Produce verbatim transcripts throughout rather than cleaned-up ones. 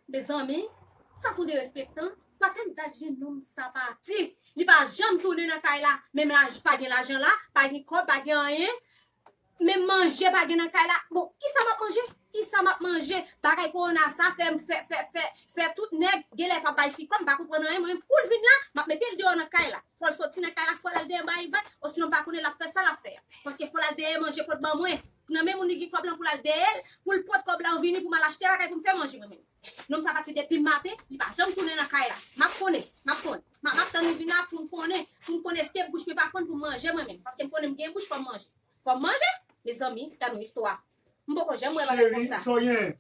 Mezanmi, sa se yon derespektan. Patèn dat jennonm sa pati. Li pa janm tounen nan kay la. Menm laj, pa gen lajan la, pa gen kòb, pa gen anyen. Menm manje pa gen nan kay la. Bon, kisa m ap manje? Kisa m ap manje? Bagay kowona sa fè, fè, fè, fè, fè tout nèg genlè pa bay fi kòb, m pa konprann anyen. Mwen menm, pou l vin la, m ap mete l deyò nan kay la. Fò l soti nan kay la, fò l al dèyè bay bay, osinon m pa konnen l ap fè sa l ap fè a. Paske fò l al dèyè manje pot ban mwen. Nan men moun li gen kòb lan pou l al dèyè l, pou l pot kòb lan vini pou m al achte bagay pou m fè manje mwen menm. Nonm sa pati depi maten, li pa janm tounen nan kay la. M ap konnen, m ap konnen. M ap, m ap tann li vin la pou m konnen, pou m konnen èske bouch mwen pa fann pou m manje mwen menm. Paske m konnen m gen bouch, fò m manje. Fò m manje? Mezanmi, gad yon istwa. M poko janm wè bagay konsa. Cheri, sa w gen?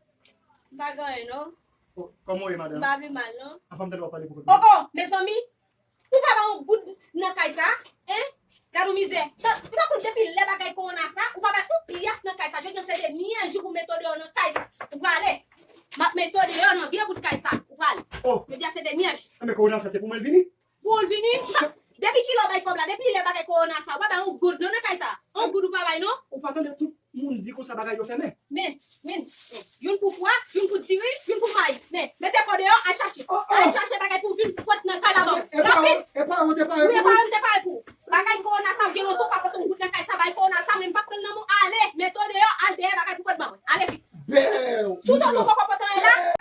M pa gen anyen, non. Oh, kòman w ye, madanm? M pa pi mal, non. Apa m tande w ap pale pou kote? Oh, oh, mezanmi, ou pa ba yon goud nan kay sa, en? Gad yon mizè. Tan, m pa konn depi lè bagay kowona sa, ou pa bay yon pyès nan kay sa. Jodi a se dènye jou pou m mete w deyò nan kay sa. Ou prale. M ap mete w deyò nan vye bout kay sa. Ou prale. Oh. Jodi a se dènye jou. Enben, kowona sa, se pou mwen l vini? Pou l vini? Depi kilè w bay kòb la? Depi lè bagay kowona sa, ou pa bay yon goud non nan kay sa. Yon goud ou pa bay non. Ou pa tande tout moun di konsa bagay yo fèmen? Men, men, men. Youn pou pwa, youn pou diri, youn pou mayi. Men, mete kò deyò, al chache. Oh, oh. Al chache bagay pou vin pot nan kay la ban m. Rapid. E pa ou, e pa ou, e pa ou. Wi, e pa ou, m te pare pou ou. Bagay kowona sa, ou gen lontan ou pa pote yon goud nan kay sa, bagay kowona sa, men m p ap pran l nan men w. Ale, mete w deyò, al dèyè bagay pou pot ban mwen. Ale vit. Bèw! Si w tande w poko pote anyen la,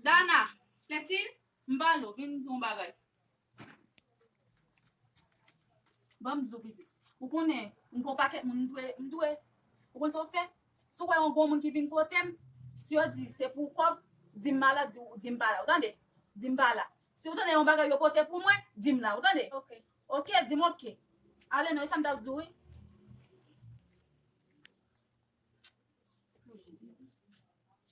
Dana, Clétine, m pale w, vin di yon bagay. Ban m di w pitit. Ou konnen, m gon pakèt moun, m dwe, m dwe. Ou konn sa w fè? Si w wè yon gwo moun ki vin kote m, si yo di se pou kòb, di m malad, di, di m pa la. Ou tande? Di m pa la. Si w tande yon bagay yo pote pou mwen, di m la. Ou tande? Ok. Ok, di m ok. Ale non, e sa m t ap di w, wi. O Jezi.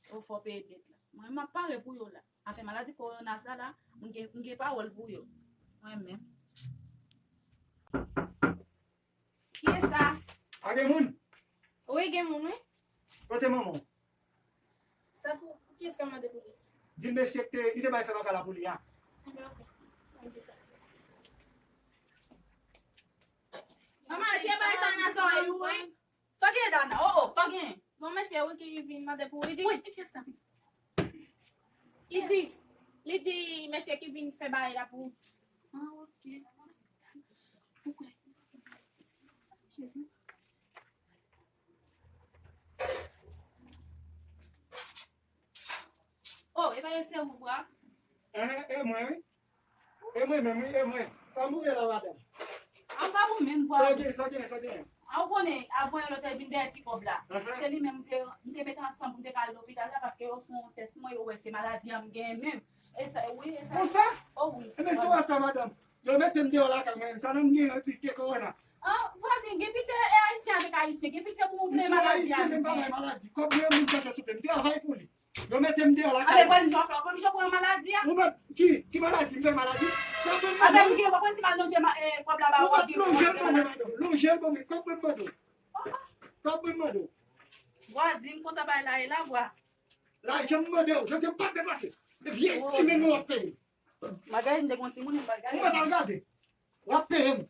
Yo fò peye dèt la. Mwen, m ap pare pou yo la. Afè maladi kowona sa la, m gen, m gen pawòl pou yo. Mwen menm. Kiyès sa? A gen moun? Wi, gen moun, wi. Kote manman w? Sa pou, pou kiyès k ap mande pou li? Di l mesye k te, li te bay fè bagay la pou li a. Enben, ok. Mwen di sa. Manman, te bay sa nan zòrèy ou, wi. Sa w gen, Dana? Oh, oh, sa w gen? Gon mesye, wi, ki vin mande pou ou. Li di, wi, kiyès sa, pitit? Li di, li di, mesye ki vin fè bagay la pou ou. Ah, ok. Ou kwè? Jezi. Oh, e pa se ou, bra? Eh, e mwen, wi. E mwen menm, wi, e mwen. Pa mouri la, madanm. A, pa ou menm, bra. Sa gen, sa gen, sa gen. A, ou konnen, avan yon lòt te vin dèyè ti kòb la. Se li menm m te, m te mete ansanm pou m te ka al lopital la, paske yo fè yon tès pou mwen, yo wè se maladi an m genyen menm. E sa, wi, e sa. Konsa? Oh, wi. Enben, si w wè sa, madanm, yo mete m deyò lakay mwen, sa nan m genyen, epi ke kowona. Ah, vwazin, gen pitye e ayisyen avèk ayisyen, gen pitye pou ou vle maladi a. M se ayisyen, men m pa bay maladi. Kòb mwen, m vin chache souple. M travay pou li. Yo mete m deyò lakay mwen. Anben, vwazin, sa w fè, w pa oblije pran maladi a. Ou menm, ki, ki maladi? M fè maladi? Kòb mwen, m mande w. Anben, m gen, w pa prese m al lonje ma-, eh, kòb la ba ou. Ou ap lonje l ban mwen, madanm. Lonje l ban mwen. Kòb mwen, m mande w. Kòb mwen, m mande w. Vwazin, konsa bagay la ye la, vwa. Lajan m mande w, jodi a m p ap deplase. E vye ti men nou w ap peye. Magali, m te gon timoun, m pa gade. Ou mèt al gade. W ap peye m.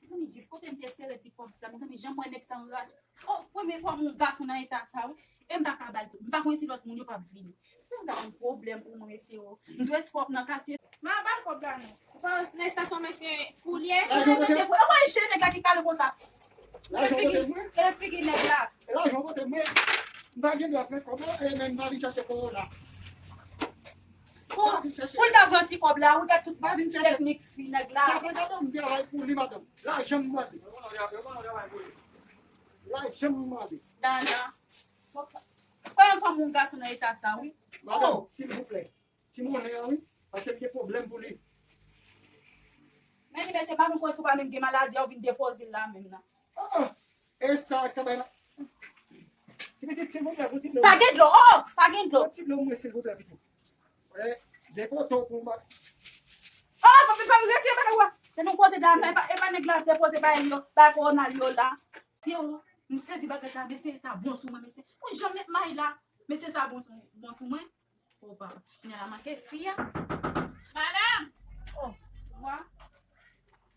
Mezanmi, jis kote m te sere ti kòb sa, mezanmi, jan m wè nèg sa anraje. Oh, premye fwa m wè yon gason nan eta sa, wi. E m pa ka ba l tou. M pa konnen si lòt moun yo p ap vini. Se yon gade yon pwoblèm pou mwen, mesye, oh. M dwe twòp nan katye. M a ba l kòb la, non. Ou pa wè nèg sa se yon mesye fou li ye? Lajan kote mwen? Ou pa wè jan nèg la ki kale konsa? Lajan kote mwen? Gade figi nèg la. Lajan kote mwen? M pa gen dwa fè kòb la, e menm m pa vin chache kowona. Pou, pou l ta pran ti kòb la, ou gad tout teknik fi nèg la. Sa fè gade m travay pou li, madanm. Lajan m mande. Lajan m mande. Dana. Premye fwa m wè yon gason nan eta sa, wi. Madanm, silvouplè. Ti monnen an, wi. Paske m gen pwoblèm pou li. Men Se pa nou konn si w pa menm gen maladi a, ou vin depoze l la menm nan. Ah, ah. E sa k tabay la. Ti pitit, silvouplè, pou ti dlo. Pa gen dlo, oh, oh, pa gen dlo. Pou ti dlo mwen, silvouplè, pitit. Eh, dekote w pou mwen. Oh, papi, papi, retire bagay ou a. Se nou koze la, non, e pa, e pa nèg la depoze bagay yo, bagay kowona yo la. Se ou, m sezi bagay sa, mesye sa bon sou mwen, mesye. Ou janm met may la, mesye sa bon sou, bon sou mwen. Oh, papa, kounye a la manke fi a. Madam! Oh, wa.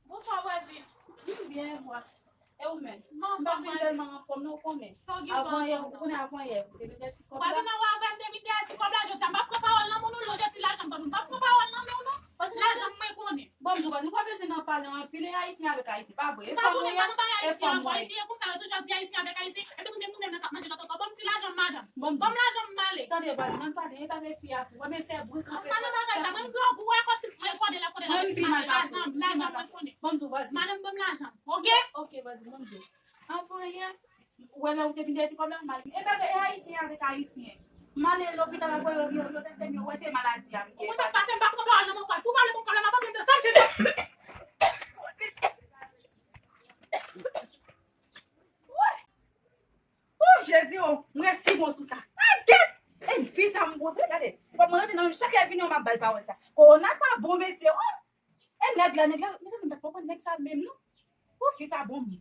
Bonswa, vwazin. M byen, wa. E ou menm? M pa fin tèlman anfòm non, ou konnen. Sa w gen pou anfòm? Ou konnen avan yè, ou te vin dèyè ti kòb la. Ou pa vin nan wè avè m te vin dèyè ti kòb la, jodi a m ap pran pawòl nan men w non, jodi lajan m ban m, m ap pran pawòl nan men w non. Lajan m mwen konnen. Bon, m di w, vwazin, ou pa bezwen nan pale anpil, e ayisyen avèk ayisyen, pa vre? E fanm ou ye, e fanm mwen. Ayisyen konsa, yo toujou ap di ayisyen avèk ayisyen, epi nou menm, nou menm nan k ap manje lòt ankò. Ban m ti lajan m, madanm. Ban m lajan m, m ale. Tande, vwazin, ann pale, e pa vle fi a fou. Wè, men fè bri kanpe. Ann pale bagay sa, mwen m gran gou wè kòde, kòde la, kòde la. Mwen m pi mal pase w, m pi mal pase w. Ban m di w, vwazin. Madanm, ban m lajan m, oke? Oke, vwazin, ban m di w. Avan yè, ou wè lè ou te vin dèyè ti kòb la, m al. E bagay, e ayisyen avèk ayisyen. M ale lopital apre yo, yo, yo teste m, yo wè se maladi a m gen. Ou konn sa k pase, m pa pran pawòl nan men w ankò. Si w pa vle pran kòb la, m ap antre nan sa m jete. Oh, Jezi, oh, mwen si bon sou sa. Ah, gèt! E fi sa m bon, se gade. Se pa mwen rete nan menm chak lè vini, m ap ba l pawòl sa. Kowona sa bon, mesye, oh! E nèg la, nèg la, mezanmi, m pa t konprann nèg sa menm, non. Oh, fi sa bon, m.